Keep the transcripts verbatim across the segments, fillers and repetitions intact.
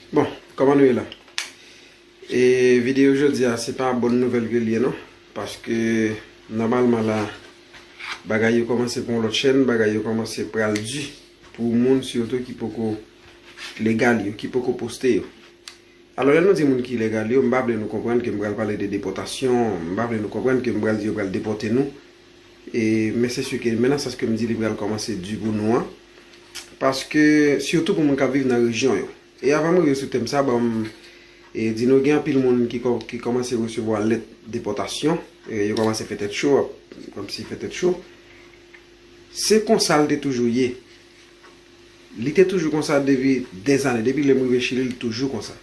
Bon, kòman nou ye la? E videyo jodi a, se pa bon nouvèl ke l ye non. Paske nòmalman la, bagay yo kòmanse pran yon lòt chèn, bagay yo kòmanse pral di pou moun sitou ki poko legal yo, ki poko poste yo. Alò, lè nou di moun ki ilegal yo, m pa vle nou konprann ke m pral pale de depòtasyon, m pa vle nou konprann ke m pral di yo pral depòte nou. E, men se si ke, men nan sans ke m di li pral kòmanse di pou nou an. Paske, sitou pou moun k ap viv nan rejyon yo. E avan m rive sou tèm sa, ban m e, di nou gen anpil moun ki, kò- ki kòmanse resevwa lèt depòtasyon. E, yo kòmanse fè tèt cho, kòmsi fè tèt cho. Se konsa l te toujou ye. Li te toujou konsa depi dèzane. Depi lè m rive Chili, li toujou konsa.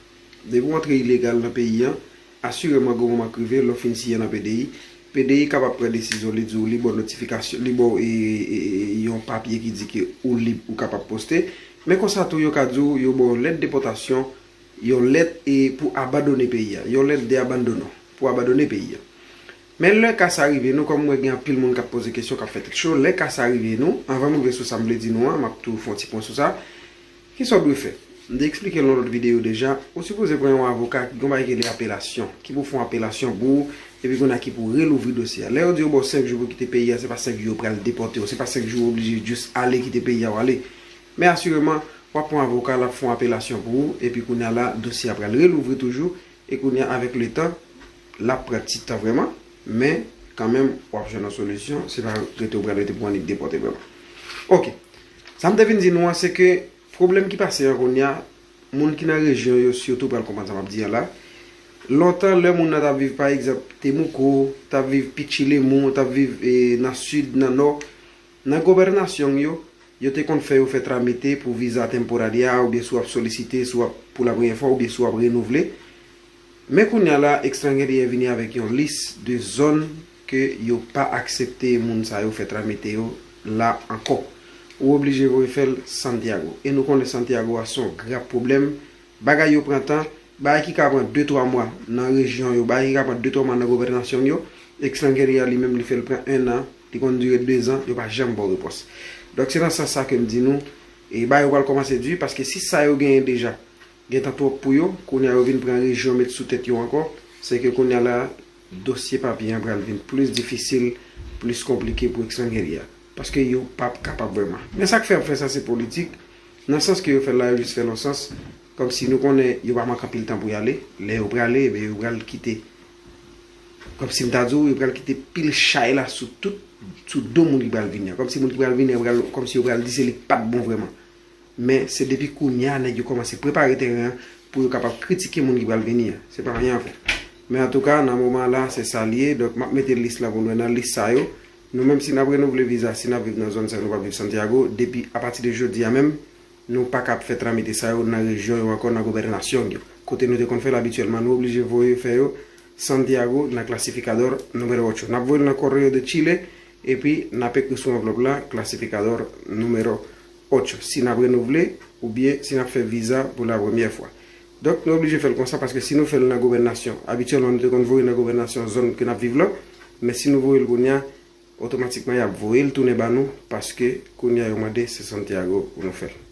Depi w antre ilegal nan peyi an, asireman gen yon moman k rive, lè w fin siyen nan P D I, P D I kapab pran desizyon, li di w, li ba w notifikasyon, li ba w e, e, e, yon papye ki di ke ou lib, ou kapab poste. Men konsa tou, yo ka di w, yo ba w lèt depòtasyon, yon lèt e pou abandone peyi a, yon lèt de abandono pou abandone peyi a. Men lè ka sa rive nou, kòm mwen gen anpil moun k ap poze kesyon, k ap fè tèt cho, lè ka sa rive nou, anvan m rive sou sa m vle di nou an, m ap tou fè yon ti pwen sou sa. Kisa w dwe fè? M te eksplike l nan lòt videyo deja, ou sipoze pran yon avoka ki gen yon bagay ki rele apelasyon, ki pou fè yon apelasyon pou ou, epi kounye a ki pou relouvri dosye a. Lè yo di yo ba w senk jou pou kite peyi a, se pa senk jou yo pral depòte w, se pa senk jou ou oblije jis ale kite peyi a w ale. Men asireman, w ap pran avoka, l ap fè yon apelasyon pou ou, epi kounye a la, dosye a pral relouvri toujou, e kounye a, avèk letan, l ap pran ti tan vrèman, men kanmenm, w ap jwenn yon solisyon, se pa rete w pral rete pou annik depòte vrèman. Oke. Sa m te vin di nou an, se ke pwoblèm ki pase an kounye a, moun ki nan rejyon yo sitou pral konprann sa m ap di an la. Lontan, lè moun nan t ap viv, pa egzanp, Temuco, t ap viv Pichilemu, t ap viv e, nan sid, nan nò, nan gobènasyon yo, yo te konn fè yo fè tramite pou viza temporary a, oubyen si w ap solisite, si w ap pou la premyè fwa, oubyen si w ap renouvle. Men kounye a la, Extranjeria vini avèk yon lis de zòn ke yo pa aksepte moun sa yo fè tramite yo la ankò. Ou oblije voye fè l Santiago. E nou konnen Santiago a se yon grav pwoblèm. Bagay yo pran tan, bagay ki ka pran de twa mwa nan rejyon yo, bagay ki ka pran de twa mwa nan gobènasyon yo, Extranjeria li menm li fè l pran en an, li konn dire de zan, yo pa janm ba w repons. Donk se nan sans sa ke m di nou, e bagay yo pral kòmanse di, paske si sa yo genyen deja, gentan twòp pou yo, kounye a yo vin pran rejyon met sou tèt yo ankò, se ke kounye a la, dosye papye an pral vin plis difisil, plis konplike pou Extranjeria. Paske yo p ap kapab vrèman. Men sa k fè yo ap fè sa se politik, nan sans ke yo fè l la, yo jis fè l yon sans, kòmsi nou konnen yo pa manke anpil tan pou y ale, lè yo prale, ebyen yo pral kite. Kòmsi m ta di w, yo pral kite pil chay la sou tout, sou do moun ki pral vini an. Kòmsi moun ki pral vini an, pral, kòmsi yo pral di se li k pa t bon vrèman. Men se depi kounye a nèg yo kòmanse prepare teren an pou yo kapab kritike moun ki pral vini an. Se pa anyen ankò. Men antouka, nan moman la, se sa l ye. Donk, m ap mete lis la pou nou wè nan lis sa yo. Nou menm, si n ap renouvle viza, si n ap viv nan zòn sa yo, nou p ap viv Santiago, depi apati de jodi a menm, nou pa ka ap fè tramite sa yo nan rejyon yo ankò, nan gobènasyon yo. Kote nou te konn fè l abityèlman, nou oblije voye fè yo Santiago nan Clasificador Número ocho. N ap voye l nan Correo de Chile, epi n ap ekri sou anvlòp la Clasificador Número ocho, si n ap renouvle oubyen si n ap fè viza pou la premyè fwa. Donk, nou oblije fè l konsa, paske si nou fè l nan gobènasyon, abityèlman nou te konn voye nan gobènasyon zòn ke n ap viv lan, men si nou voye l kounye a, otomatikman y ap voye l tounen ba nou, paske kounye a yo mande se Santiago pou nou fè l.